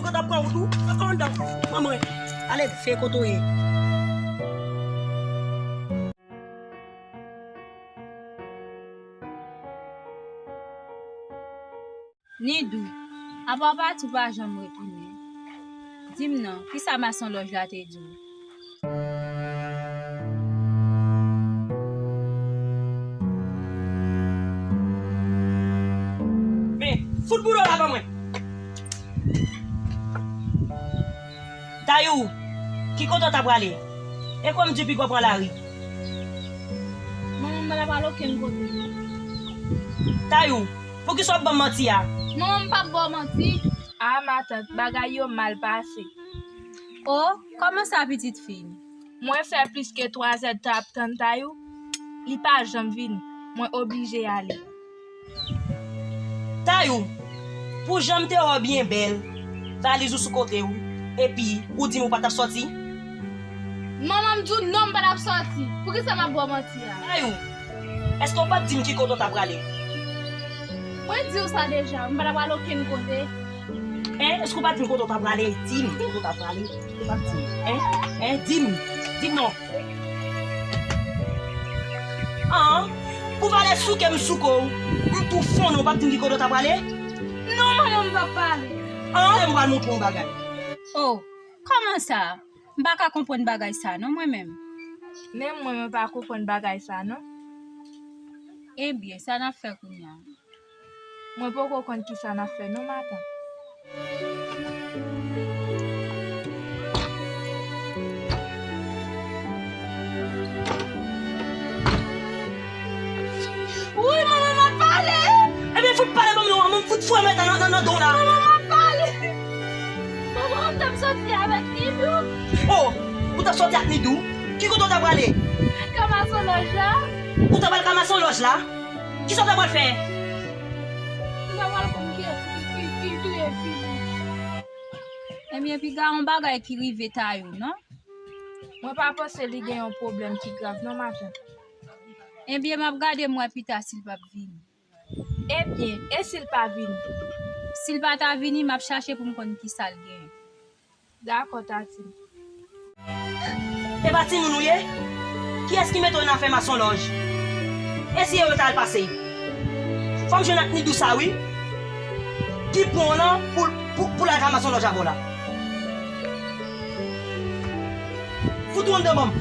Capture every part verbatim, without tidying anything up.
Kote ap pran ou tou? Ap pran anndan. Manman, ale fè kote w ye. Nidou, apa w pati w pa janm retounen? Di m non, kisa masonlòj la te di w? Men, fout bouda w la ban mwen. Tayou, ki kote w ta prale? E kwè m di w piga w pran lari. Manman, m pa ta pral okenn kote. Tayou, poukisa w ap ban m manti a? Manman, m p ap ba w manti. A, matant, bagay yo mal pase. O, kòman sa, pitit fi m? Mwen fè plis ke twazèdtan ap tann Tayou, li pa janm vini. Mwen oblije ale. Tayou, pou jan m te wè w byen bèl, valiz ou sou kote w, epi ou di m ou pa t ap sòti? Manman, m di w non, m pa t ap sòti. Poukisa m ap ba w manti a? Tayou, èske w pa t di m ki kote w ta prale? Mwen di w sa deja, m pa t ap pral okenn kote. Hein, èske w pa t di m kote w ta prale? Di m kote w ta prale. Ou pa t di m. Hein? Hein? Di m. Di m non. An, pou valè souke m souke w, m tou fonnen, ou p ap di m ki kote w ta prale? Non, manman, m p ap pale. An, m pral montre w yon bagay. O, kòman sa? M pa ka konprann bagay sa non, mwen menm. Menm mwen, mwen pa konprann bagay sa non. Ebyen, sa n ap fè kounye a? Mwen poko konn kisa n ap fè non, matant. Wi, manman, m ap pale. Ebyen, fout pale ban m non, manman, m fout fouye mèt nan, nan, nan do w la. Manman, m ap pale. Manman, m t ap sòti avèk Nidou. O, ou t ap sòti ak Nidou? Ki kote w ta prale? Kamason lòj la. Ou ta pral kamason lòj la? Kisa w ta pral fè? M ta pral konn kiyès ki, ki, ki touye fi m. Ebyen, piga yon bagay ki rive Tayou, non? Mwen pa panse li gen yon pwoblèm ki grav, non, matant. Ebyen, m ap gade m wè pita si l p ap vini. Ebyen, e si l pa vini? Si l pa ta vini, m ap chache pou m konn kisa l genyen. Dakò, Tati. E pa timoun ou ye? Kiyès ki mete w nan afè masonlòj? E si e yo ta al pase? Fò m jwenn ak Nidou sa wi. Ki pran w lan pou, pou, pou l al ka masonlòj avè w la. Fout ou anndan ban m.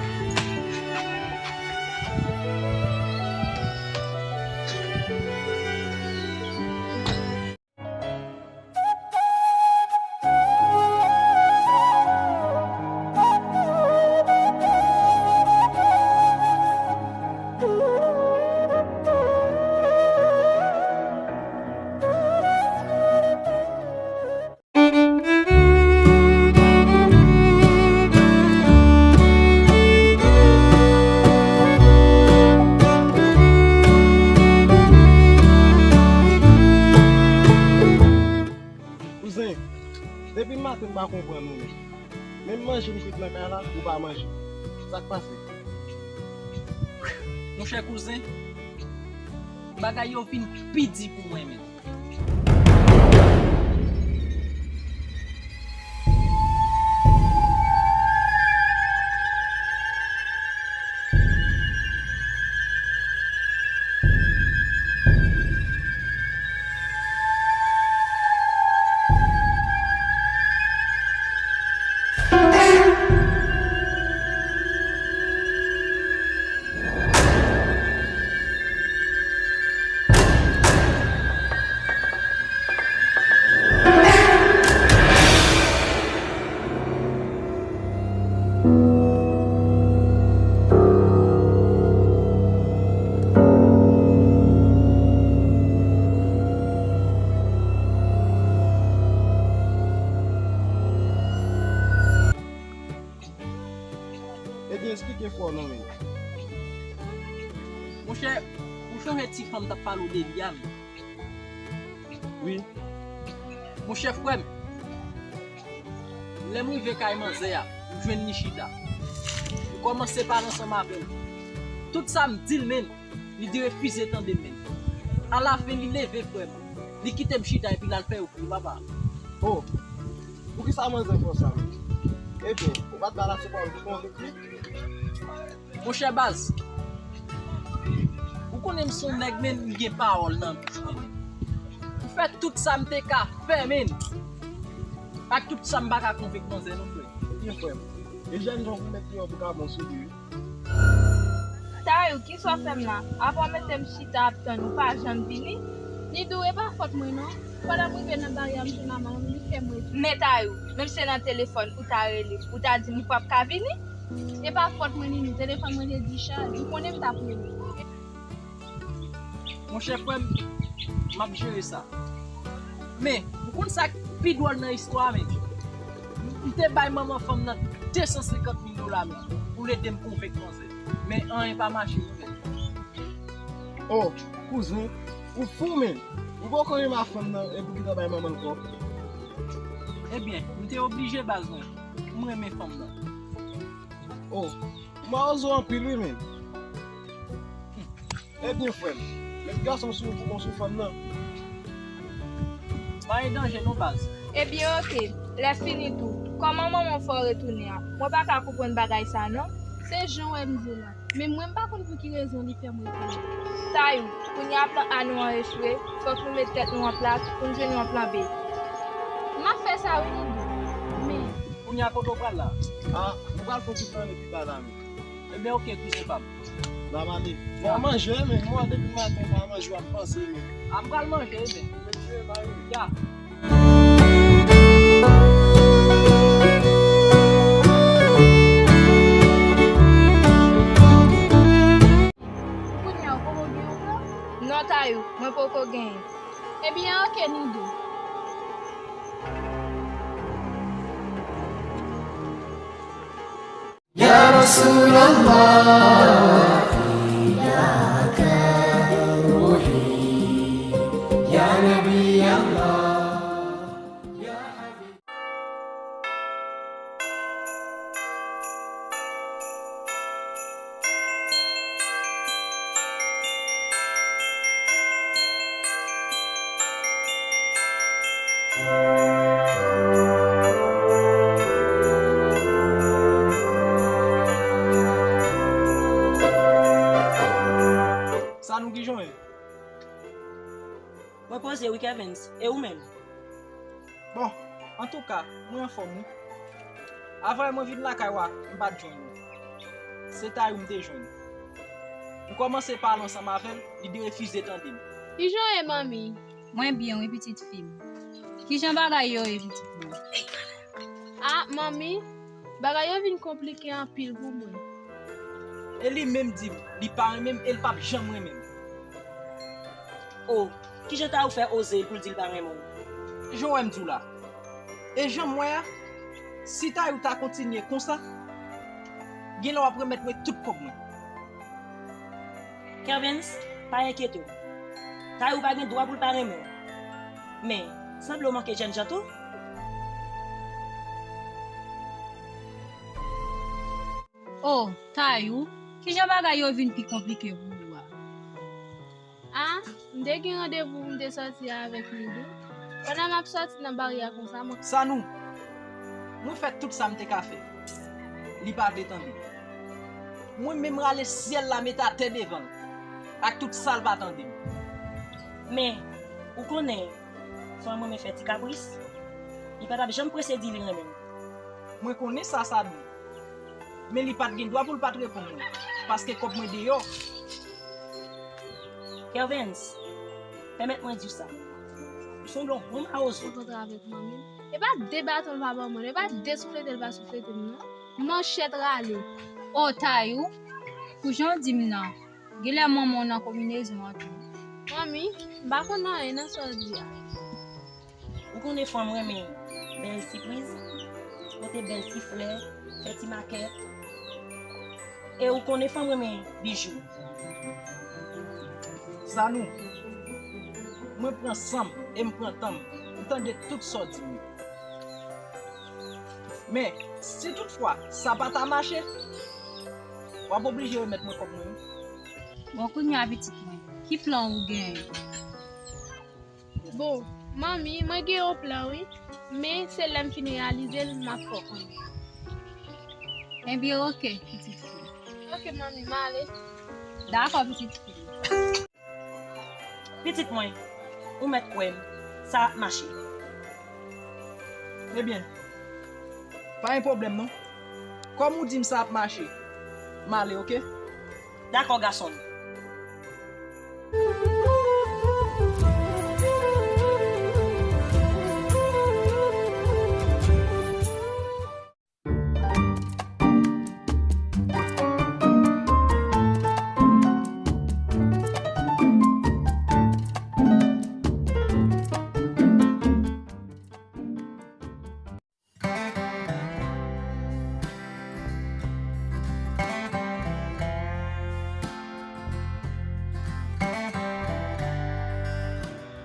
Kouzen, depi maten m pa konprann ou menm. Menm manje m kwit nan kay la, ou pa manje. Sa k pase? Monchè kouzen, bagay yo vin pi di pou mwen menm. Ebyen, esplike frè w non, men. Monchè, ou chonje ti fanm t ap pale w de li a, men? Wi. Monchè, frè m, lè m rive kay manzè a, m jwenn li chita. M kòmanse pale ansanm avè l. Tout sa m di l, men, li derefize tande m, men. Alafen, li leve, frè m. Li kite m chita epi l al fè yo pou li, papa. O! Sa manzè fè sa menm? Ebyen, ou pa t ba l ase pawòl pou konvenk li? Monchè baz, ou konnen m se yon nèg, men m gen pawòl nan bouch mwen. M fè tout sa m te ka fè, men ak tout sa m pa ka konvenk manzè non, frè. Byen, frè m. E jènjan ou mèt li an pou ka bon sou li, wi. Tayou, kisa w fè m la? Apa w mete m chita ap tann, ou pa janm vini? Nidou, e pa fòt mwen non. Pandan m rive nan baryè a, m jwenn manman m, li fè m rete. Men Tayou, menm se nan telefòn ou ta rele, ou ta di m ou p ap ka vini? E pa fòt mwen, Nidou, telefòn mwen te dichaj, ou konnen m t ap rele. Monchè frè m, m ap jere sa. Men, ou konn sa k pi dwòl nan istwa a, men? M te bay manman fanm nan de san senkant mil dola, men, pou l ede m konvenk manzè. Men, anyen pa mache, non, men. Oh, kouzen, ou fou, men. Ou poko renmen fanm nan, e pou kisa w bay manman l kòb? Ebyen, m te oblije baz mwen. M renmen fanm nan. Oh, ou mawozo anpil, wi, men. Ebyen, frè m, met gason sou ou pou konn sou fanm nan. Pa gen danje non, baz. Ebyen, oke. Lè fini tou, kòman manman w fè w retounen an? Mwen pa ka konprann bagay sa non. Se jan w wè m di w la. Men mwen, m pa konn pou ki rezon li fè m retounen. Tayou, kounye a plan A nou an echwe, fòk nou met tèt nou an plas pou n jwenn yon plan B. M ap fè sa wi, Nidou. Men. Kounye a kote w pral la? Ah, nou pral fè yon ti plannen pi ba la, men. Ebyen, oke, kouzen pa m. N a mande. Bon, manje, men. Mwen, depi maten, pa manje, w ap panse, men. A, m pral manje, men. Manje, mari. Ya. Kounye a, ou poko gen yon plan? Non, Tayou, mwen poko genyen. Ebyen, oke, Nidou. يا رسول الله فداك روحي يا نبي الله يا حبيب Sa nou ki jan w ye? Mwen poze wi, Kervens. E ou menm? Bon, antouka, mwen anfòm wi. Avan yè mwen vin lakay ou a, m pa t jwenn ou. Se Tayou m te jwenn. M kòmanse pale ansanm avè l, li derefize tande m. Kijan w ye, manmi? Mwen byen wi, pitit fi m. Kijan bagay yo ye, pitit mwen? A, manmi, bagay yo vin konplike anpil pou mwen. E li menm di m li pa renmen m e l p ap janm renmen m. O, kijan Tayou fè oze pou l di l pa renmen w? Jan w wè m di w la. E jan m wè a, si Tayou ta kontinye konsa, genlè w ap remèt mwen tout kòb mwen. Kervens, pa enkyete w. Tayou pa gen dwa pou l pa renmen w. Men, sanble w manke jènjan tou. O, Tayou, kijan bagay yo vin pi konplike pou ou a? A, m te gen randevou pou m te sòti avèk Nidou. Pandan m ap sòti nan baryè a konsa, mwen. Sanou, mwen fè tout sa m te ka fè. Li pa vle tande. Mwen menm rale syèl la met atè devan l, ak tout sa l pa tande m. Men, ou konnen, fanm renmen fè ti kapris. Li pa t ap janm prese di li renmen m. Mwen konnen sa, Sanou. Men li pa t gen dwa pou l pa t reponn mwen, paske kòb mwen deyò. Kervens, pèmèt mwen di w sa. Ou sanble yon bon mawozo. Rankontre avèk manmi m. E pa de baton l pa ban mwen, e pa de souflete l pa souflete m, non. Manchèt rale. O, Tayou, pou jan w di m nan, genlè manman w nan konbinezon an tou. Manmi, m pa konn anyen nan sa w di a. Ou konnen fanm renmen bèl sipriz, pote bèl ti flè, fè ti makèt. E ou konnen fanm renmen bijou. Sanou, mwen pran san m e m pran tan m, m tande tout sa w di m yo. Men, si toutfwa sa pa ta mache, w ap oblije remèt mwen kòb mwen wi. Bon, kounye a pitit mwen, ki plan ou genyen? Bon, manmi, mwen gen yon plan wi. Men se lè m fin reyalize l, m ap fè w konnen. Ebyen, oke, pitit fi. Oke, manmi, m ale. Dakò, pitit fi. Pitit mwen, ou mèt kwè m, sa ap mache. Ebyen, pa gen pwoblèm non. Kòm ou di m sa ap mache, m ale, oke? Dakò, gason m.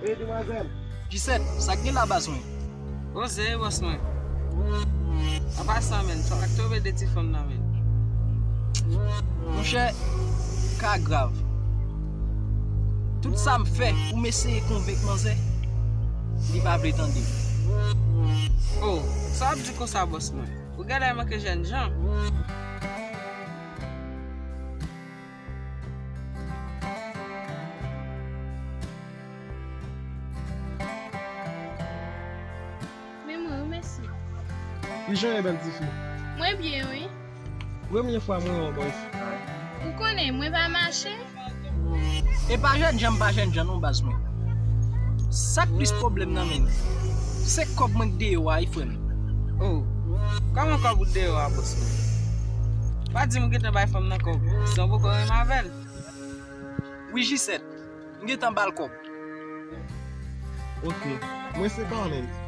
Ey, demwazèl. Jisèt, sa k gen la, baz mwen? Oze, bòs mwen. An pasan, menn, sa k tonbe de ti fanm nan, menn? Monchè, ka grav. Tout sa m fè pou m eseye konvenk manzè, li pa vle tande. O, sa w ap di konsa, bòs mwen? Ou genlè manke jènjan. Men mwen, wi, mèsi. Kijan w ye, bèl tifi? Mwen byen, wi. Premye fwa mwen wè w, bòs. Ou konnen, mwen pa mache. E pa jènjan m pa jènjan non, baz mwen. Sa k plis pwoblèm nan, menn, se kòb mwen k deyò a, wi, frè m. O, kòman kòb ou deyò a, bòs mwen? Pa di m ou gentan bay fanm nan kòb, san w poko renmen avè l. Wi, Jisèt, m gentan ba l kòb. Oke, mwen se Carlens.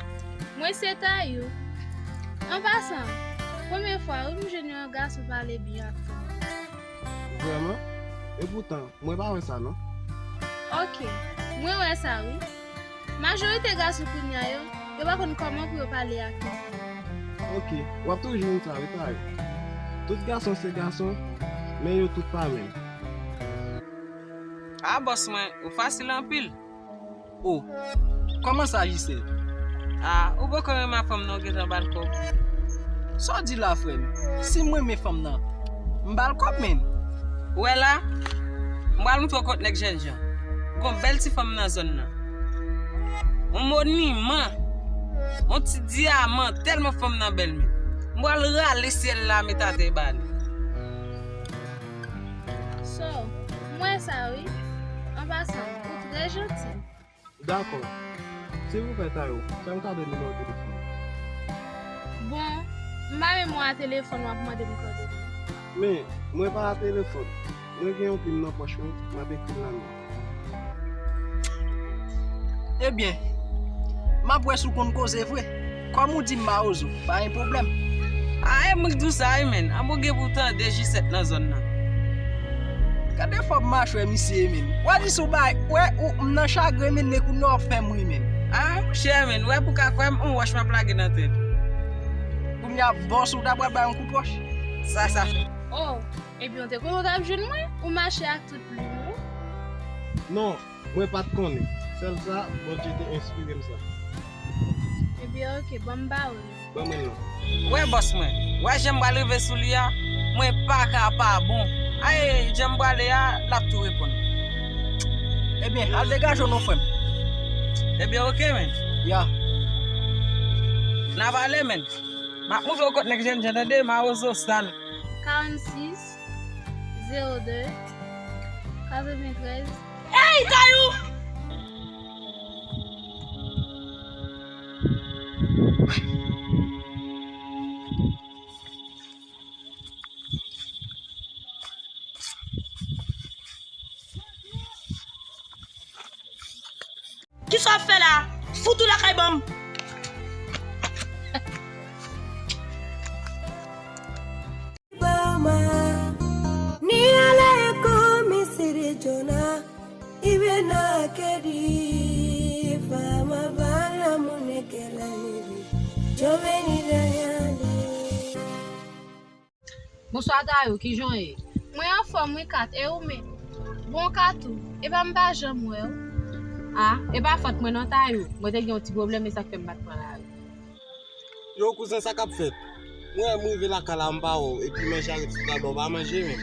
Mwen se Tayou. An pasan, premye fwa, wi, m jwenn yon gason pale byen ak fanm. Vrèman? Epoutan, mwen pa wè sa non. Oke, mwen wè sa wi. Majorite gason kounye a yo, yo pa konn kòman pou yo pale ak yon fanm. Oke, w ap toujou jwenn sa wi, Tayou. Tout gason se gason, men yo tout pa menm. A, bòs mwen, ou fasil anpil. O, kòman sa, Jisèt? A, ou poko renmen fanm nan, ou gentan ba l kòb. Sa w di la, frè m? Si m renmen fanm nan, m ba l kòb, menn. Ou wè la, m pral montre w kot nèg jènjan. Gon bèl ti fanm nan zòn nan. On moniman, on ti dyaman, tèlman fanm nan bèl, menn. M pral rale syèl la met atè ba li. So, m wè sa wi. An pasan, ou trè janti. Dakò. Silvouplè, Tayou, fè m kado nimewo telefòn. Bon, m pa menm wè a telefòn w ap mande m kòdone. Men, mwen pa a telefòn. Mwen gen yon plim nan pòch mwen, m ap ekri l nan men w. Ebyen, m ap wè si w konn koze vre. Kòm ou di m mawozo, pa gen pwoblèm. A, e mwen k di w sa wi, menn. An bon gen pou w tande Jisèt nan zòn nan. Gade fòm machwè misye ye, menn. W a di sou bay, wè, ou, m nan chagren, menn, men kounye a w ap fè m ri, menn. A, monchè, menn, wè pou w ka kwè m, on wòch m ap lage nan tèt. Kounye a, bòs ou ta pral bay yon kout wòch. Sa, sa fè. O, ebyen, w te konnen w t ap jwenn mwen, ou mache ak tout plim ou. Non. Mwen pa t konnen. Sèl sa, Bondye te enspire m sa. Ebyen, oke, ban m ba w li. Ban mwen l non. Wè bòs mwen, wè jan m pral rive sou li a, mwen pa ka pa bon. Ay, jan m prale a, l ap tou reponn. Ebyen, al degaje w non, frè m. Ebyen, oke, menn. Ya. N a pale, menn. M ap montre w kot nèg jènjan, tande, mawozo sal. Karannsis, zewo de, katreventrèz. Ey, Tayou! Kisa w ap fè la? Fout ou lakay ban m! Bama, ni ale komisiri jona, ibe na kedi, fama bala munekela nibi, joveni dayande. Bonswa Tayou, kijan w ye? Mwen anfòm wi Kat, e ou menm? Bon Katou, epa m pa janm wè w. A, e pa fòt mwen non Tayou, mwen te gen yon ti pwoblèm e sa k fè m pa t pran lari. Yo, kouzen, sa k ap fèt? Mwen, m rive lakay la, m pa wè w, epi manje a ret sou tab la, w pa manje menm.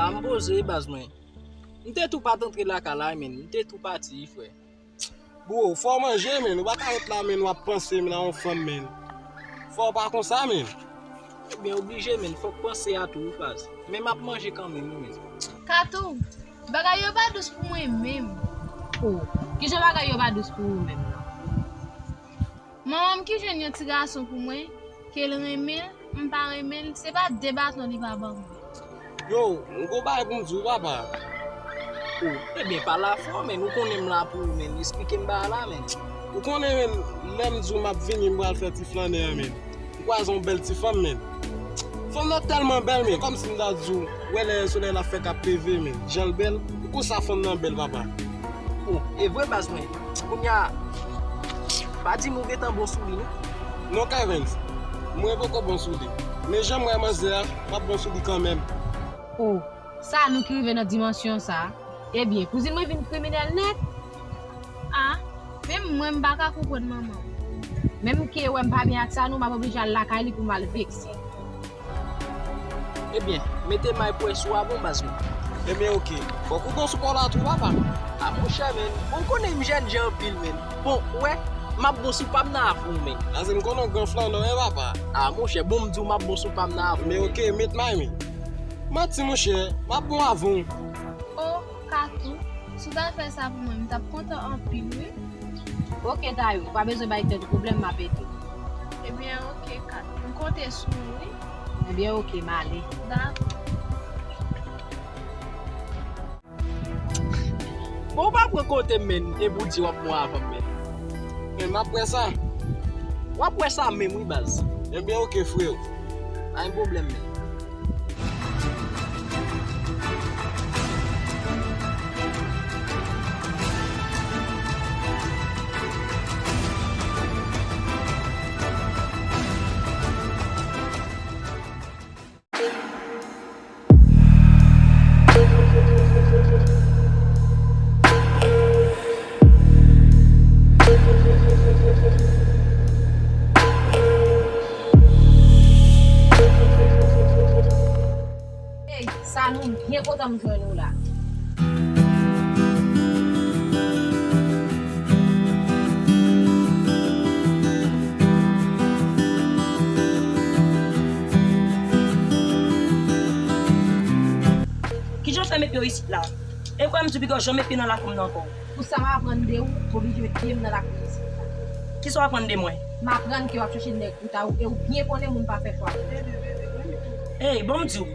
A, m poze wi, baz mwen. M te tou pa t antre lakay la, menn. M te tou pati, wi, frè. Bro, fò w manje, menn. Ou pa ka ret la, menn, w ap panse, menn, a yon fanm, menn. Fò w pa konsa, menn. Ebyen, oblije, menn. Fòk panse a tou, wi, baz. Men m ap manje kanmenm, wi, menn. Katou, bagay yo pa dous pou mwen menm. O, kijan bagay yo pa dous pou ou menm nan? Manman m ki jwenn yon ti gason pou mwen, ke l renmen l, m pa renmen l, se pa de baton li pa ban mwen. Yo, m gon bagay pou m di w, papa. O, ebyen, pale afò, menn, ou konnen m la pou ou, menn, esplike m bagay la, menn. Ou konnen, menn, lè m di w m ap vini, m pral fè ti flannen an, menn. M kwaze yon bèl ti fanm, menn. Fanm nan tèlman bèl, menn. Kòmsi m ta di w, wè lè solèy la fèk ap leve, menn. Jan l bèl, ou konn sa fanm nan bèl, papa. O, e vre, baz mwen. Kounye a, pa di m ou gentan bon sou li, non. Non, Kevens, mwen poko bon sou li. Men jan m wè manzè a, m ap bon sou li kanmenm. O, sa nou ki rive nan dimansyon sa a? Ebyen, kouzin mwen vin kriminèl nèt. A, menm mwen m pa ka konprann manman w. Menm ke wè m pa byen ak sa non, m ap oblije al lakay li pou m al vekse. Ebyen, mete may pwès ou a bon baz mwen. Ebyen, oke. Fòk ou bon sou pa w la tou, papa. A, monchè, menn. Bon, ou konnen m jènjan anpil, menn. Bon, ou wè, m ap bon sou pa m nan avan w, menn. Paske m konnen w gran flannè, wi, papa. A, monchè, bon, m di w m ap bon sou pa m nan avan w, menn. Ebyen, oke, met may, menn. Manti, monchè, m ap bon avan w. O, Katou, si w ta fè sa pou mwen, m t ap kontan anpil, wi. Oke, Tayou, ou pa bezwen bay tèt ou pwoblèm, m ap ede w. Ebyen, oke, Katou, m konte sou ou, wi. Ebyen, oke, m ale. Dakò. Bon, ou pa pran kote m, menn, epi w di w ap bon avan m, menn. Men m ap wè sa. W ap wè sa menm, wi, baz. Ebyen, oke, freo. Pa gen pwoblèm, menn. Ey, Sanou, m byen kontan m jwenn ou la. Kijan w fè met pye w isit la? E kwè m di w piga w janm met pye nan lakou m nan ankò. Pou sa m aprann de ou, m oblije met pye m nan lakou isit la. Kisa w aprann de mwen? M aprann ke w ap chèche nèg pou ta ou, e ou byen konnen moun pa fè chwa pou ou. Ey, bon m di w,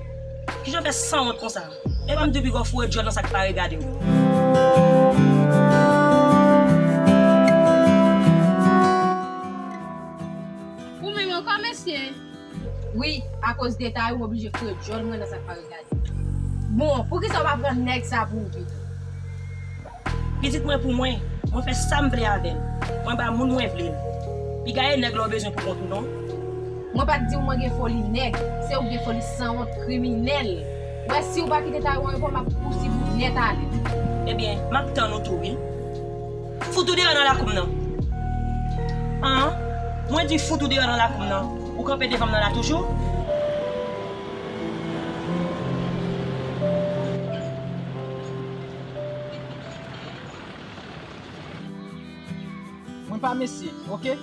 kijan w fè sanwont konsa? E pa m di w piga w foure djòl nan sa k pa regade w. Ou menm ankò, mesye? Wi, akoz de ta ou, m oblije foure djòl mwen nan sa k pa regade. Bon, poukisa w pa pran nèg sa pou ou pito? Pitit mwen pou mwen, mwen fè sa m vle avè l. Mwen ba moun mwen vle l. Piga e nèg la w bezwen pou kont ou non. Mwen pa t di w mwen gen foli nèg, se ou gen foli sanwont kriminèl. Wè si w pa kite ta ou an repo, m ap pousib ou nèt ale. Ebyen, m ap tann ou tou wi. Fout ou deyò nan lakou m nan. An, mwen di fout ou deyò nan lakou m nan. Ou kanpe devan m nan la toujou? Mwen pa mesye, oke?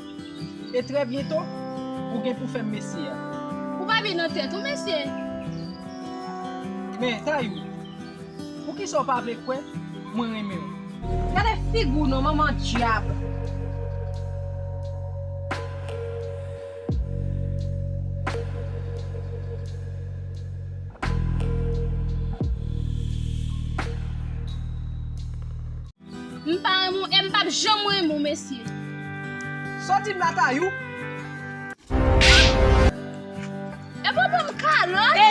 E trè byento, ou gen pou fè m mesye a. Ou pa byen nan tèt ou, mesye. Men, Tayou, poukisa w pa vle kwè mwen renmen w? Gade figi w non, manman dyab. M pa renmen w e m p ap janm renmen w, mesye. Sa w di m la, Tayou? Epi w ban m kalòt?